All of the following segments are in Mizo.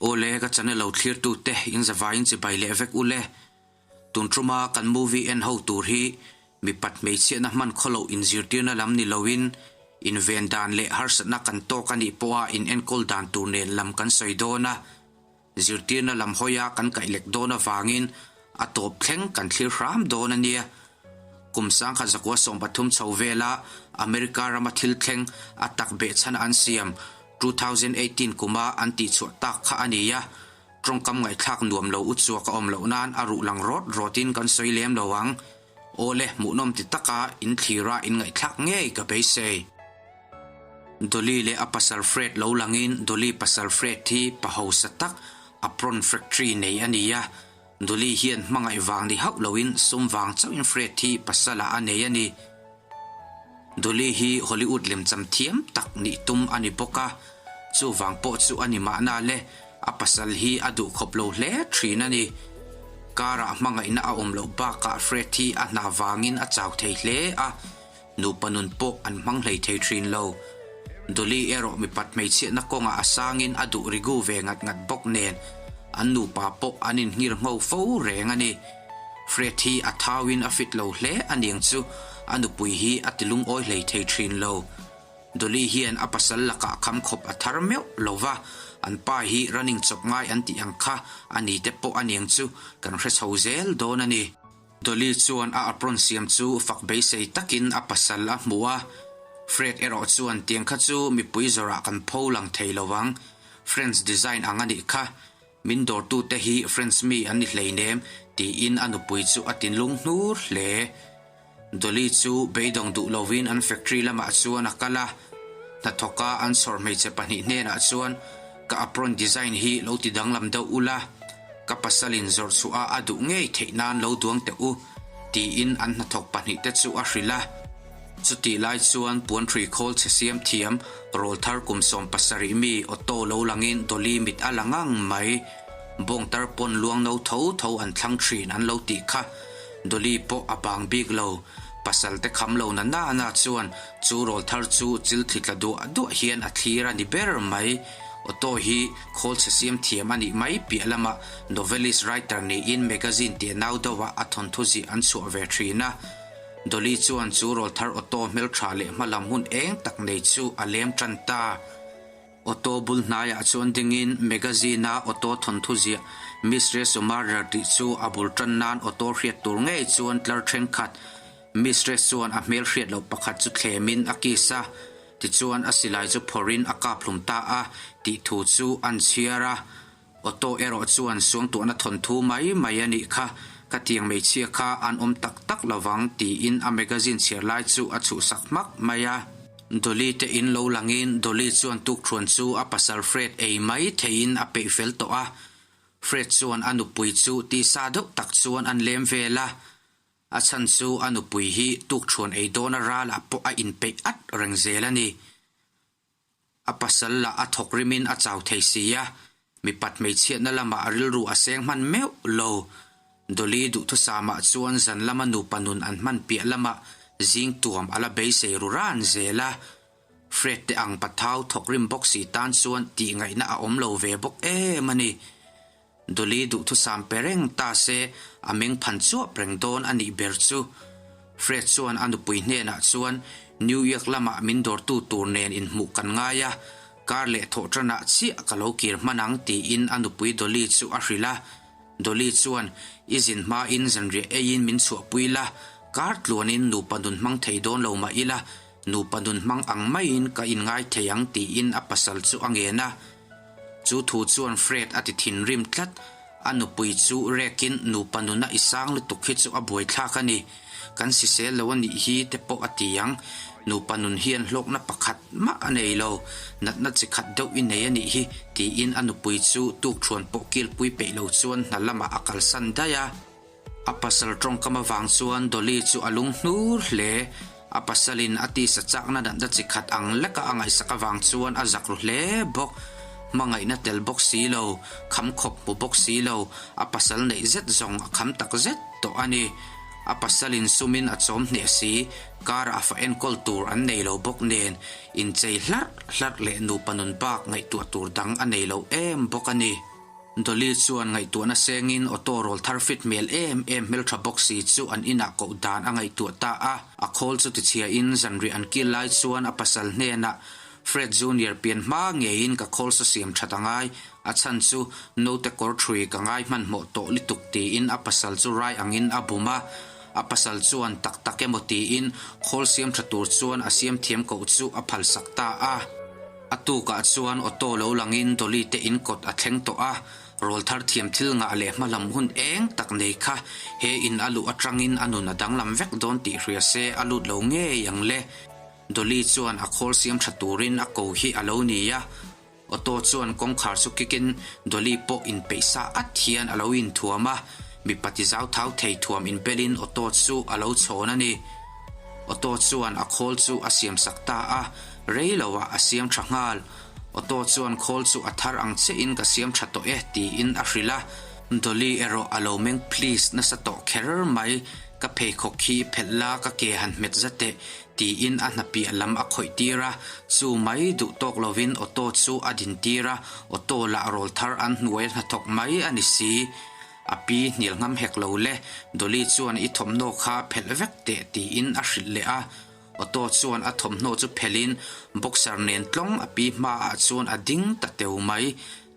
Awle ka channel lo thlir tu te in zavai in chibai leh vek ule. Tun tuma kan movie en ho tur hi mipat hmeichhiatna hman khawloh inzirtirna lam ni loin inven dan leh harsatna kan tawk anih pawha in enkawl dan tur nen lam kan sawi dawn a. Zirtirna lam hawia kan kaih lek dawn avangin a tawp thleng kan thlir hram dawn a nia. Kum 1913 chho vela America rama thil thleng a tak behchhan an siam 2018 kuma an tihchhuah tak kha a ni a, tawngkam ngaihthlak nuam lo u chuak a awm loh nan a ruh lang rawt rawtin kan sawi lem lo ang. Awle, hmuhnawm ti taka in thlira in ngaihthlak ngei ka beisei. Dolly leh a pasal Fred lo langin Dolly pasal Fred hi pa hausa tak apron factory nei a ni a. Dolly hian hmangaih vang ni hauh loin sum vang chauhin Fred hi pasalah a nei a ni. Dolly hi Hollywood lemcham thiam tak nih tum a ni bawk a, chuvang pawh chu a ni mahna le, a pasal hi a duhkhawp lo hle thin a ni. Car-ah hmangaihna a awm loh bakah Fred hi a hna vangin a chau thei hle a. Nupa nun pawh an hmang hlei thei thin lo. Dolly erawh mipat hmeichhiatna kawngah a sangin a duh rigu ve ngat ngat bawk nen an nupa pawh an inhngir ngho fo reng a ni. Fred hi a thauin a fit lo hle a niang chu a nupui hi a ti lungawi hlei thei thin lo. Dolly hian a pasal lakah kham khawp a thar meuh lo va, an pa hi running chawp ngai an tih ang kha a ni te pawh a niang chu kan hre chho zel dawn a ni. Dolly chuan a apron siam chu fak beisei takin a pasal a hmu a, Fred erawh chuan tiang kha chu mipui zawrah kan pho lang thei lo ang, French design ang a nih kha, min dawrtute hi French mi an ni hleinem tiin a nupui chu a tinlung hnur hle. Dolly chu beidawng duh lovin an factory lamah chuan a kal a, hnathawka an chhawr hmeichhe pahnih hnenah chuan ka apron design hi lo ti danglam deuh ula, Ka pasalin zawrh chhuah a duh ngei theih nan lo duang teh u, tiin an hnathawk pahnihte chu a hrilh a. Chutih lai chuan puanhrui khawl chhe siam thiam rawl thar kum 70 mi auto lo langin Dolly mit a la ngang mai. Bawngtar pawn luang no tho tho an thlang thin an lo tih kha. Dolly pawh a bang bik lo. Pasal te kham lo na na na chuan chu rawl thar chu chil thli tla duah duah hian a thlir a ni ber mai. Otto hi khawl chhe siam thiam a nih mai piah lamah novelist writer niin magazine tih nau deuhah a thawnthu zih an chhuah ve thin a. Dolly chuan chu rawl thar Otto hmeltha leh hmalam hun eng tak nei chu a lem tan ta. Otto bul hnaiah chuan dingin magazine-a Otto thawnthu ziah Mistress Murder tih chu a bul tan nan Otto hriat tur ngei chuan tlar thenkhat Mistress chuan a hmel hriat loh pakhat chu thlemin a kiss a. Tichuan a silai chu phawrhin a kap hlum ta a tih thu chu an chhiar a. Otto erawh chuan suangtuahna thawnthu mai mai a nih kha, ka tiang hmeichhia kha an awm tak tak lovang tiin a magazine chhiar lai chu a chhuhsak hmak mai a. Dolly te in lo langin Dolly chuan tukthuan chu a pasal Fred ei mai theihin a peih fel tawh a. Fred chuan a nupui chu tisa deuh tak chuan an lem vel a. A chhan chu a nupui hi tukṭhuan ei dawna ralah pawh a inpeih at reng zel a ni. A pasal lah a thawk rimin a chau thei si a, mipat hmeichhiatna lamah a rilru a seng hman meuh lo. Dolly duhthusâmah chuan zan lama nupa nun an hman piah lamah zing tuam a la beisei ru ran zel a. Fred te ang pathau thawk rim bawk si tan chuan tihngaihna a awm lo ve bawk em a ni. Dolly duhthusam pe reng ta se a meng phan chuap reng dawn a nih ber chu. Fred chuan a nupui hnenah chuan New York lamah min dawrtu tur nen inhmuh kan ngai a, kar leh thawh tanah chiah ka lo kir hman ang tiin a nupui Dolly chu a hrilh a. Dolly chuan, I zin hmain zanriah eiin min chhuahpui la, kar tluanin nupa nun hmang thei dawn lo mah ila, nupa nun hmang ang maiin ka inngai thei ang tiin a pasal chu a ngen a. Chu thu chuan Fred a ti thinrim tlat. A nupui chu rekin nupa nuna i sang lutuk hi chu a buaithlak a ni. Kan sisel lo a nih hi te pawh a ti ang. Nupa nun hian hlawkna pakhat mah a nei lo. Natna chi khat deuh i nei a nih hi, tiin a nupui chu tukthuan pawh kilpui peih lo chuan hna lamah a kalsan daih a. A pasal tawngkam avang chuan Dolly chu a lung hnur hle. A pasalin a tisa chakna natna chi khat ang leka a ngaihsak avang chuan a zak ru hle bawk. Hmangaihna tel bawk si lo, kham khawp hmu bawk si lo, a pasal neih zet zawng a kham tak zet tawh a ni. A pasalin sumin a chawm hneh si, kara a fa enkawl tur an nei lo bawk nen, inchei hlarh hlarh leh nupa nun bak ngaihtuah tur dang a nei lo em bawk a ni. Dolly chuan ngaihtuahna sengin auto rawl thar fit hmel em em hmeltha bawk si chu an inah koh dan a ngaihtuah ta a. A khawl chu tichhiain zanriah an kil lai chuan a pasal hnenah Fred Junior pian hma ngeiin ka khawl saw siam that a ngai, a chhan chu naute kawr thui ka ngai hmanhmawh tawh lutuk tiin a pasal chu rai angin a bum a. A pasal chuan tak tak emaw tiin khawl siam tha tur chuan a siam thiam koh chu a phalsak ta a. A tukah chuan auto lo langin Dolly te in kawt a thleng tawh a, rawlthar thiam thil ngah leh hmalam hun eng tak nei kha he in a luh atangin a nun a danglam vek dawn tih hria se a lut lo ngei ang le. Dolly chuan a khawl siam tha turin a ko hi a lo ni a, auto chuan kawngkhar chu kikin Dolly pawh inpeih sa at hian a lo inthuam a, mipa ti zauthau thei thuam inbelin auto chu a lo chhawn a ni. Auto chuan a khawl chu a siamsak ta a, rei loah a siam tha nghal. Auto chuan khawl chu a thar ang chiahin ka siam tha tawh e tiin a hrilh a, Dolly erawh a lo meng please nasa tawh kher mai, ka pheikhawk khi phelh la ka ke han hmet za teh tiin a hna piah lam a khawih tir a, chu mai duh tawk lovin auto chu a din tir a, auto lah rawl thar an hnuai a hnathawk mai a ni si. A pi hnial ngam hek lo le, Dolly chuan i thawmhnaw kha phelh vek teh tiin a hrilh leh a. Auto chuan a thawmhnaw chu phelhin boxer nen tlawng a pi hmaah chuan a ding ta teu mai.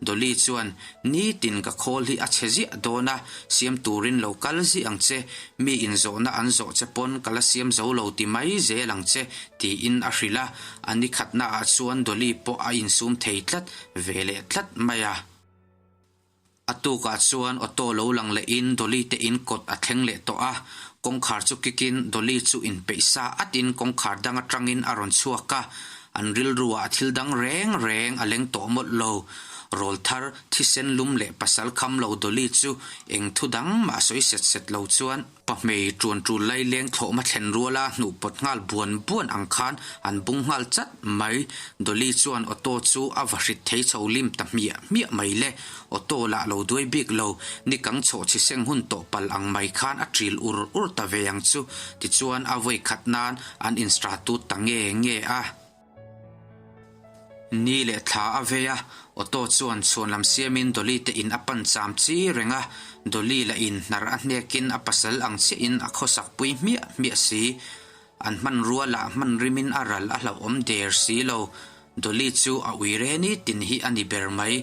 Dolly chuan, Nitin ka khawl hi a chhe ziah dawn a, siam turin lo kal ziah ang che, mi inzawhna an zawh che pawn ka la siam zo lo ti mai zel ang che, tiin a hrilh a. A ni khatnaah chuan Dolly pawh a insum thei tlat ve leh tlat mai a. A tukah chuan auto lo lang lehin Dolly te in kawt a thleng leh tawh a, kawngkhar chu kikin Dolly chu inpeih sa atin kawngkhar dang atangin a rawn chhuak a, an rilruah thil dang reng reng a leng tawh mawlh lo. Rawl thar, thisen lum leh pasal kham lo Dolly chu eng thu dang mah sawi set set lo chuan, Pahmei ṭuan ṭul laileng thlawhma thlen ruala hnuh pawt nghal buan buan ang khan an bung nghal chat mai. Dolly chuan auto chu a va hrit thei chho lim ta hmiah hmiah mai le. Auto lah lo duai bik lo, ni kang chhawh chhi seng hun tawh pal ang mai khan a ṭil ur ur ta ve ang chu. Tichuan a vawi khat nan an instratut ta nge nge a. Ni leh thla a vei a, auto chuan chhuan lam siamin Dolly te in a pan cham chi reng a, Dolly lah in hnar a hnekin a pasal ang chiahin a khawsak pui hmiah hmiah si. An hmanrua lah hman rimin a ral a hlauhawm der si lo. Dolly chu a ui re ni tin hi a ni ber mai.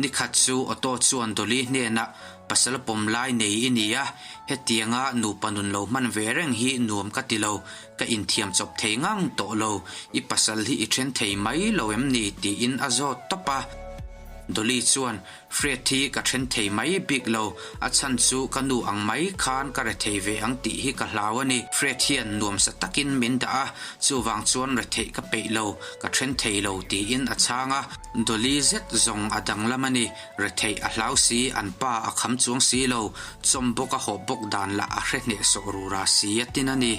Ni khat chu Otto chuan Dolly hnenah, Pasal pawm lai nei i ni a, hetianga nupa nun lo hman ve reng hi nuam ka ti lo, ka inthiam chawp thei ngang tawh lo, i pasal hi i then thei mai lo em ni? tiin a zawt tawp a. Dolly chuan, Fred hi ka then thei mai bik lo, a chhan chu ka nu ang mai khan ka rethei ve ang tih hi ka hlau a ni. Fred hian nuamsa takin min dah a, chuvang chuan retheih ka peih lo, ka then thei lo, tiin a chhang a. Dolly zet zawng a danglam a ni, retheih a hlau si, an pa a kham chuang si lo, chawm bawk a hawp bawk dan lah a hre hneh sawh rura si a tin a ni.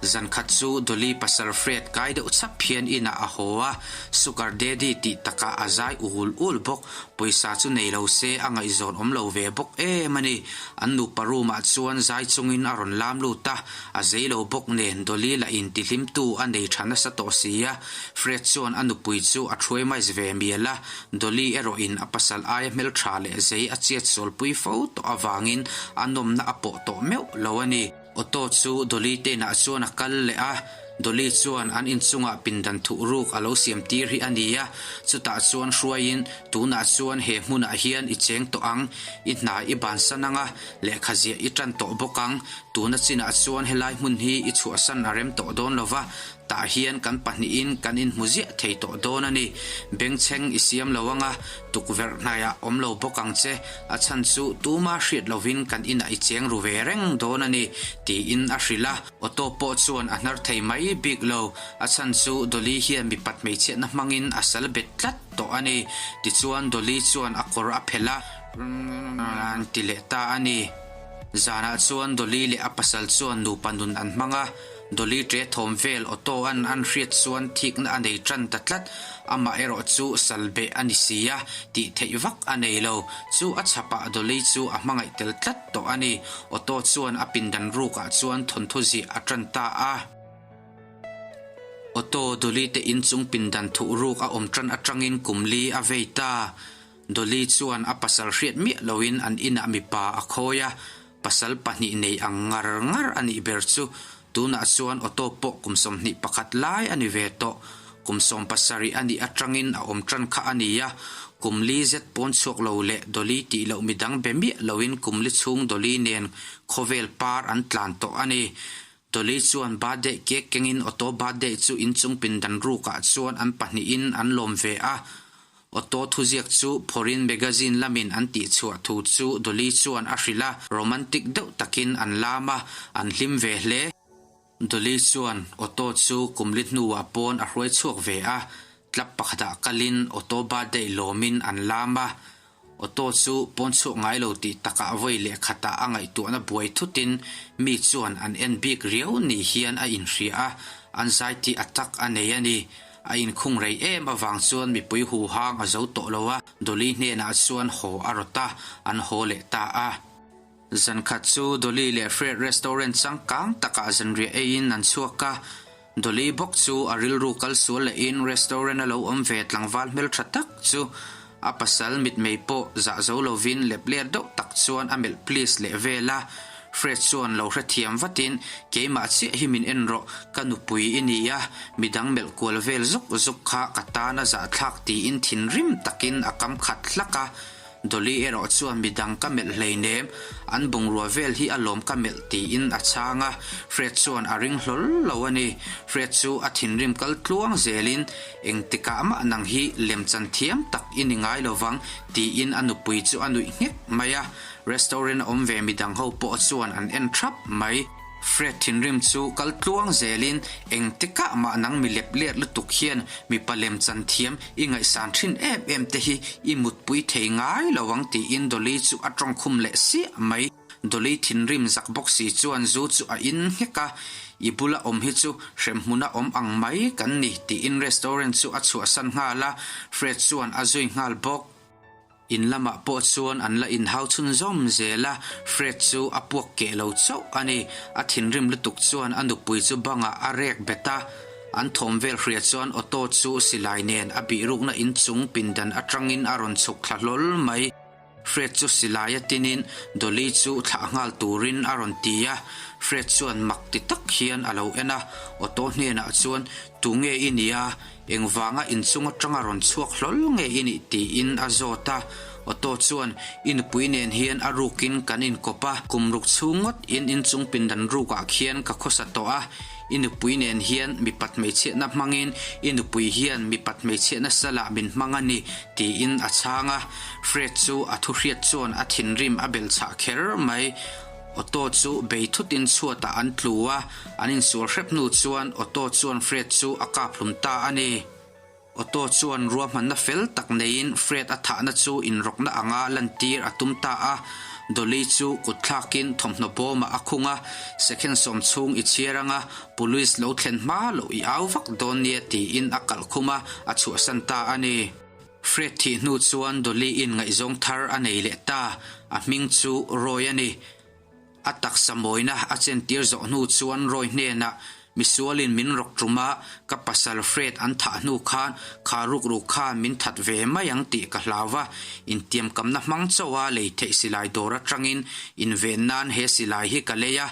Zan khat chu Dolly pasal Fred kai deuh chhap hian inah a haw a, Sugar Daddy tih takah a zai ul ul bawk, pawisa chu nei lo se a ngaihzawn awm lo ve bawk em a ni. An nupa room ah chuan zai chungin a rawn lam lut a, a zei lo bawk nen Dolly lah in tihlimtu a nei tha nasa tawh si a, Fred chuan a nupui chu a thuai mais ve mial a, Dolly erawhin a pasal aia hmeltha leh zei a chiat sualpui fo tawh avangin a nawmna a pawh tawh meuh lo a ni. Auto chu Dolly te inah chuan a kal leh a, Dolly chuan an inchungah pindan thuh ruk a lo siam tir hi a ni a, chutah chuan hruaiin tunah chuan he hmunah hian i cheng tawh ang, i hna i bansan ang a, lehkha ziah i tan tawh bawk ang, tuna chinah chuan helai hmun hi i chhuahsan a rem tawh dawn lova, Tah hian kan pahnihin kan inhmu ziah thei tawh dawn a ni. Bengchheng i siam lo anga, tukverh hnaiah awm lo bawk ang che. A chhan chu tuma hriat lovin kan inah i cheng ru ve reng dawn a ni, tiin a hrilh a. Auto pawh chuan a hnar thei mai bik lo. A chhan chu Dolly hian mipat hmeichhiatna hmangin a sal bet tlat tawh a ni. Tichuan Dolly chuan a kawr a phelh a, an ti leh ta a ni. Zanah chuan Dolly leh a pasal chuan nupa nun an hmang a. Dolly ṭe thawm vel auto an an hriat chuan thikna a nei ṭan ta tlat, amah erawh chu sal beh a ni si a, tih theih vak a nei lo. Chu a chhapah Dolly chu a hmangaih tel tlat tawh a ni. Auto chuan a pindan rukah chuan thawnthu ziah a ṭan ta a. Auto Dolly te inchung pindan thuh ruk a awm ṭan aṭangin kum li a vei ta. Dolly chuan a pasal hriat miah loin an inah mipa a khawi a, pasal pahnih nei ang ngar ngar a nih ber chu. Tunah chuan Otto pawh kum 21 lai a ni ve tawh. Kum 17 a nih atangin a awm tan kha a ni a, kum li zet pawn chhuak lo leh Dolly tih loh midang be miah loin kum li chhung Dolly nen khawvel par an tlan tawh a ni. Dolly chuan birthday cake kengin Otto birthday chu inchung pindan rukah chuan an pahnihin an lawm ve a. Otto thuziak chu phawrhin magazine lamin an tihchhuah thu chu Dolly chuan a hrilh a, romantic deuh takin an lam a, an hlim ve hle. Dolly chuan Otto chu kum li hnuah pawn a hruai chhuak ve a, club pakhatah kalin Otto birthday lawmin an lam a. Otto chu pawn chhuak ngai lo tih takah vawi leh khatah a ngaihtuahna buai thutin mi chuan an en bik riau ni hian a inhria a, anxiety attack a nei a ni. A inkhung rei em avang chuan mipui huhang a zo tawh lo a, Dolly hnenah chuan haw a rawt a, an haw leh ta a. Zan khat chu Dolly leh Fred restaurant changkang takah zanriah eiin an chhuak a, Dolly bawk chu a rilru kal sual lehin restaurant a lo awm ve tlangval hmeltha tak chu a pasal mitmei pawh zah zo lovin lep ler deuh tak chuan a melh please leh vel a, Fred chuan lo hrethiam vatin keimah chiah hi min en rawh, ka nupui i ni a, midang melh kual vel zuk zuk kha ka tan a zahthlak tiin thinrim takin a kam khat hlak a. Dolly erawh chuan midang ka melh hleinem, an bungrua vel hi a lawm ka melh tiin a chhang a, Fred chuan a ring hlawl lo a ni. Fred chu a thinrim kal tluang zelin, Engtikah mah nang hi lemchan thiam tak i ni ngai lo vang tiin a nupui chu a nuih nghek mai a, restaurant a awm ve midang ho pawh chuan an en thap mai. Fred thinrim chu kal tluang zelin, Engtikah mah nang mi lep let lutuk hian mipa lemchan thiam i ngaihsan thin em em te hi i mutpui thei ngai lo ang tiin Dolly chu a tawngkhum leh siah mai. Dolly thinrim zak bawk si chuan zu chu a in nghek a, I bula awm hi chu hremhmuna awm ang mai kan ni tiin restaurant chu a chhuahsan nghal a, Fred chuan a zui nghal bawk. In lamah pawh chuan an la inhau chhunzawm zel a, Fred chu a puak keh lo chauh a ni. A thinrim lutuk chuan a nupui chu bangah a rek bet a, an thawm vel hria chuan Otto chu silai nen a bihrukna inchung pindan atangin a rawn chhuk thla hlawl mai. Fred chu silai a tinin Dolly chu thlah nghal turin a rawn ti a, Fred chuan mak ti tak hian a lo en a, Otto hnenah chuan Tunge i nih a? Engvanga inchung atanga rawn chhuak hlawl nge i nih tiin a zawt a. Otto chuan, I nupui nen hian a rukin kan inkawp a, kum ruk chhung ngawt in inchung pindan rukah khian ka khawsa tawh a. I nupui nen hian mipat hmeichhiatna hmangin i nupui hian mipat hmeichhiatna salah min hmang a ni, tiin a chhang a. Fred chu a thuhriat chuan a thinrim a belchhah kher mai. Otto chu bei thutin chhuatah an tlu a, an insual hrep hnu chuan Otto chuan Fred chu a kap hlum ta a ni. Otto chuan ruahmanna fel tak neiin Fred a thahna chu inrawkna anga lantir a tum ta a, Dolly chu kut thlakin thawmhnaw bawmah a khung a, Second sawm chhung i chhiar anga Police lo thlen hma loh i au vak dawn nia tiin a kalh khum a, a chhuahsan ta a ni. Fred thih hnu chuan Dolly-in ngaihzawng thar a nei leh ta, a hming chu Roy a ni. A taksa mawina a chentir zawh hnu chuan Roy hnenah, Misualin min rawk tum a, ka pasal Fred an thah hnu khan kha rukru khan min that ve mai ang tih ka hlau va, intiamkamna hmang chauha lei theih silai dawr atangin inven nan he silai hi ka lei a,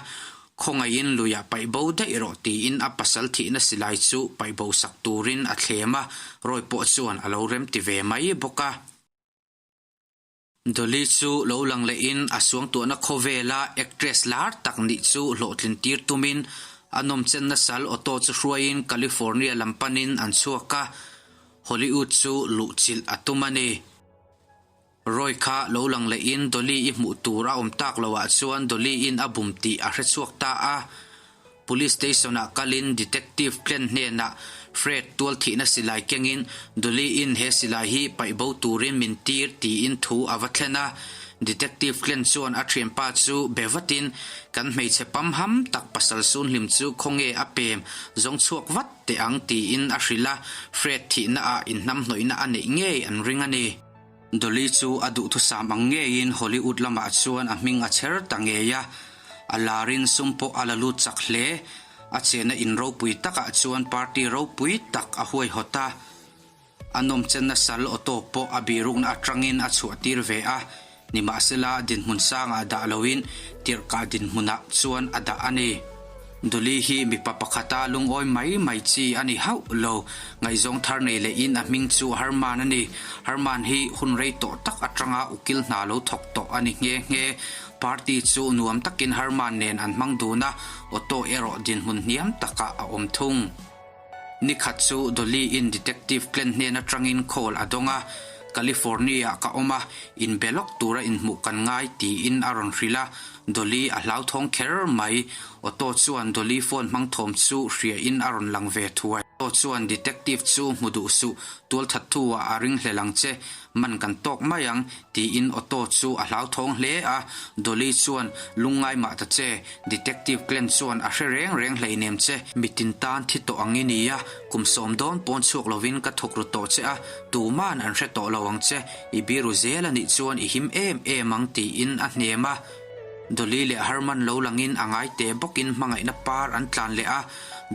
Khawngaihin luiah paih bo daih rawh tiin a pasal thihna silai chu paih bo sak turin a thlem a, Roy pawh chuan a lo remti ve mai bawk a. Dolly chu lo lang lehin a suangtuahna khawvela actress lar tak nih chu hlawhtlin tir tumin a nawmchenna sal auto chu hruaiin California lam panin an chhuak a, Hollywood chu luhchilh a tum a ni. Roy kha lo lang lehin Dolly i hmuh tur a awm tak loh ah chuan Dolly in a bum tih a hre chhuak ta a. Police station ah kalin Detective Glenn hnenah Fred tual thihna silai kengin Dolly in he silai hi paih bo turin min tir tiin thu a va thlen a. Detective Glenn chuan a thianpa chu be vatin kan hmeichhe pamham tak pasal sunhlim chu khawnge a pem zawng chhuak vat teh ang tiin a hrilh a, Fred thihna ah inhnamhnawihna a neih ngei an ring a ni. Dolly chu a duhthusam ang ngeiin Hollywood lamah chuan a hming a chher ta ngei a, a larin sum pawh a la lut chak hle. A chenna in ropui takah chuan party ropui tak a huaihawt a. A nawmchenna sal Otto pawh a birukna atangin a chhuahtir ve a, nimahsela dinhmun sangah dah loin tirhkah dinhmunah chuan a dah a ni. Dolly hi mipa pakhata lungawi mai mai chi a ni hauh lo. Ngaihzawng thar nei lehin a hming chu Herman a ni. Herman hi hun rei tawh tak atanga ukil hna lo thawk tawh a ni nghe nghe. Party chu nuam takin Herman nen an hmang dun a, Otto erawh dinhmun hniam takah a awm thung. Ni khat chu Dolly-in Detective Glenn hnen atangin call a dawng a, California-ah ka awm a, inbe lawk tura inhmuh kan ngai tiin a rawn hrilh a, Dolly a hlauthawng kher mai. Otto chuan Dolly phone hmang thawm chu hriain a rawn lang ve thuai. Otto chuan Detective chu hmu duh suh, tualthattu-ah a ringhlel ang che, man kan tawk mai ang, tiin Otto chu a hlauthawng hle a. Dolly chuan, Lungngai mah ta che, Detective Glenn chuan a hre reng reng hleinem che, mitin tan thi tawh ang i nia, kum sawm dawn pawn chhuak lovin ka thawk ru tawh che a, tuman an hre tawh lo ang che, i biru zel a nih chuan i him em em ang tiin a hnem a. Dolly leh Herman lo langin a ngai teh bawkin hmangaihna par an tlan leh a,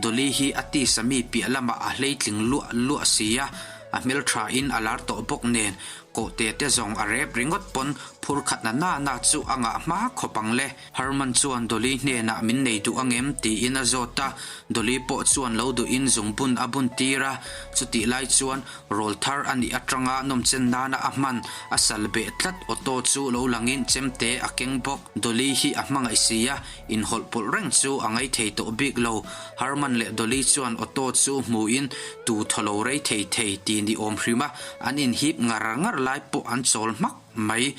Dolly hi a tisa mi piah lamah a hleitling luah luah si a, a hmelthain a lar tawh bawk nen Kawhte te zawng a rep ringawt pawn phur khat na na na chu a ngah hma khawp ang le. Herman chuan Dolly hnenah min nei duh angem tiin a zawt a, Dolly pawh chuan lo duhin zungbun a bun tir a, chutih lai chuan rawl thar a nih atanga nawmchen nana a hman a sal beh tlat Otto chu lo langin chemte a keng bawk. Dolly hi a hmangaih si a, inhawlh pawlh reng chu a ngaithei tawh bik lo. Herman leh Dolly chuan Otto chu hmuin tu thaw lo rei thei thei ti ni awm hrim a, An inhip ngar ngar lai pawh an chawl hmak mai.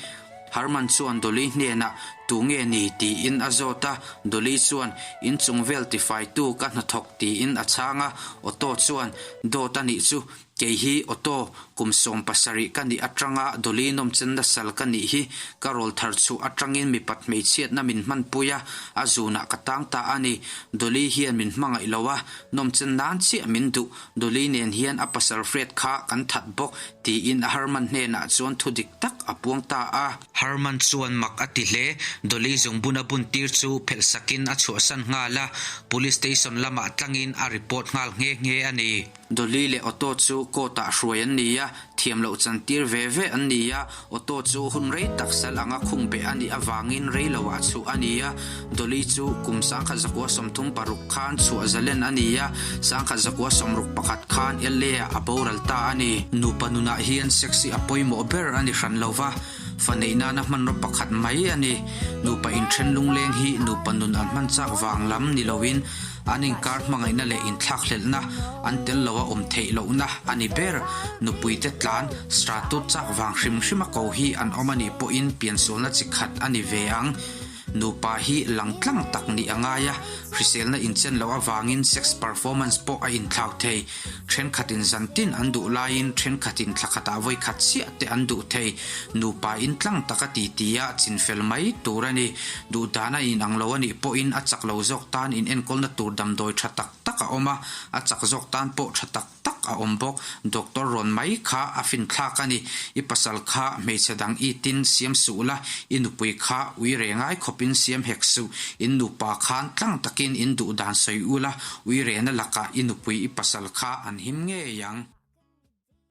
Herman chuan Dolly hnenah tu nge ni tiin a zawt a, Dolly chuan inchung vel tifaitu ka hnathawk tiin a chhang a, Otto chuan dawt a nih chu, kei hi Otto, kum 70 ka nih atanga Dolly nawmchenna sal ka nih hi, ka rawl thar chhuah atangin mipat hmeichhiatna min hmanpui a, a zunah ka tang ta a ni, Dolly hian min hmangaih lo a, nawmchen nan chiah min duh, Dolly nen hian a pasal Fred kha kan that bawk, tiin a Herman hnenah chuan thu dik tak a puang ta a. Herman chuan mak a ti hle, Dolly zungbun a bun tir chu phelh sakin a chhuahsan nghal a, Police station lamah tlangin a report nghal nghe nghe a ni. Dolly leh Otto chu court ah hruai an ni a, thiam loh chan tir ve ve an ni a, Otto chu hun rei tak sal anga khung beh a nih avangin rei lo ah chhuah a ni a, Dolly chu kum 1936 khan chhuah zalen a ni a, 1961 khan LA ah a boral ta a ni. Nupa nunah hian sex hi a pawimawh ber a ni hran lo va, fa neih nana hmanraw pakhat mai a ni. Nupa inthen lungleng hi nupa nun an hman chak vang lam ni loin An inkar hmangaihna leh inthlakhlelhna an tel lo a awm theih lohna a ni ber. Nupuite tlan stratut chak vang hrim hrim a ko hi an awm a nih pawhin piansualna chi khat a ni ve ang. Nupa hi lang tlang tak nih a ngai a, hriselna inchen loh avangin sex performance pawh a inthlau thei. Thenkhatin zantin an duh laiin thenkhatin thla khatah vawi khat chiah te an duh thei. Nupa in tlang taka ti ti a chinfel mai tur a ni. Duh dan a inang lo a nih pawhin a chak lo zawk tan inenkawlna tur damdawi tha tak tak a awm a, a chak zawk tan pawh tha tak tak a awm bawk. Doctor rawn mai kha a finthlak a ni. I pasal kha hmeichhe dang i tin siam suh la, i nupui kha ui re ngai khawpin siam hek suh. In nupa khan tlang takin in duh dan sawi ula, Uirena lakah i nupui i pasal kha an him ngei ang.